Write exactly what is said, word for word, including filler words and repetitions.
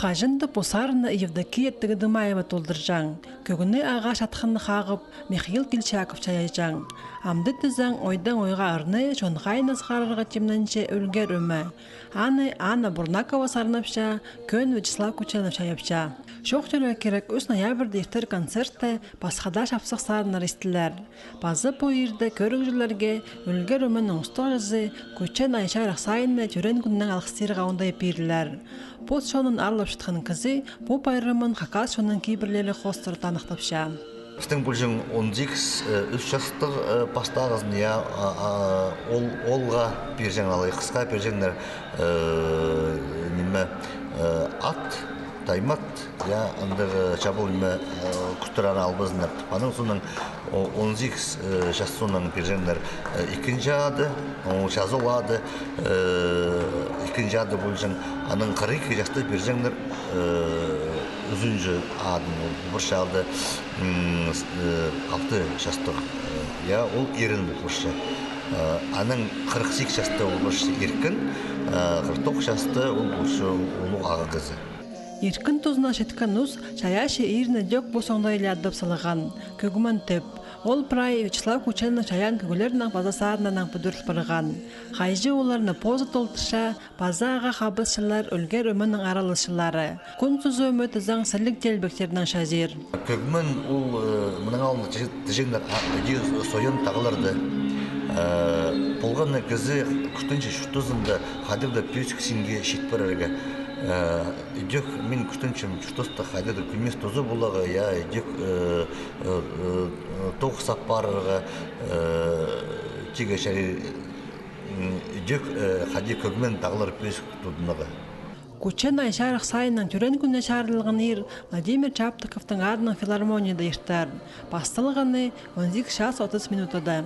Хаҷан-да пу сарынны Евдокия Тыгыдымаева толдырҷаң. Кӧгні ағаа чатханны хағып, Михаил Кильчаков чайаҷаң. Амды тізең, ойдаң ойға ырны чон хайнас харарға тимненче «Ӱлгер ӧме». Аны Анна Бурнакова сарнапча, кӧн Вячеслав Кученов чайапча. Чоохтирға кирек, ӱс ноябрьда иртер концертте пасха даа чапсых сарыннар истілер. Паза пу иирде кӧрігҷілерге «Ӱлгер ӧменің» устағҷызы Кучен Айчарах Сайынны тӧреен кӱннең алғыстирға оңдай пирілер. Пос чонын аарлапчатхан кізі пу пайрамын хакас чонның кибірлері хоостыра таныхтапча. Пістің пӱӱнҷің он сигіс, э, ӱс частығ, э, пастағызын, я, а, а, ол, оолға пирҷеңнер, алай хысха пирҷеңнер, э, ниме, э, ат, таймат, я, андағ, э, чабал ниме, э, кӱстер аны албазыннар. Аның соонаң о-, он сигіс, э, час соонаң пирҷеңнер, э, ікінҷі ады, ол чазыл ады, э, ікінҷі ады полҷаң, анаң хырых ікі часта пирҷеңнер, э, ӱзінҷі адын, ол пір чалды, м, с-, э, алты частығ, э, я, ол ирін полча. Э, анаң хырых сигіс часта ол полча иркін, э, хырых тоғыс часта ол полча улуғ ағаа кізі. Иркін тузына читкен ус чайаачы иирні ідӧк пос оңдайла адап салған. Кӧгмен тіп. Ол прай Вячеслав Кученов чайаан кӧглернең паза сарыннарнаң пӱдіріл парған. Хайҷы оларны позы толдырча, паза ағаа хабысчалар «Ӱлгер ӧменің» араласчылары. Кӱн сузы ӧме тізең сіліг теелбектернең чазир. Кӧгмен ол, э, мының алнында тіҷе-, тіҷеңнер, а, іди Сойон тағларда. Э, полған на кізі кӱстенче чуртазында хайдағ-да пӧзік синге чит парарға. Э, ідӧк мин кӱстенчем чуртаста хайдағ-да кӧмес тузы поларға, я, ідӧк, э, э, э, тоғыс ап парарға, э, тигі чарир, м, ідӧк, э, хайди Кӧгмен тағлар пӧзік тудынарға. Кучен Айчарах Сайынның тӧреен кӱніне чарыдылған иир Владимир Чаптыковтың адынаң филармонияда иртер. Пасталғаны он сигіс час отыс минутада.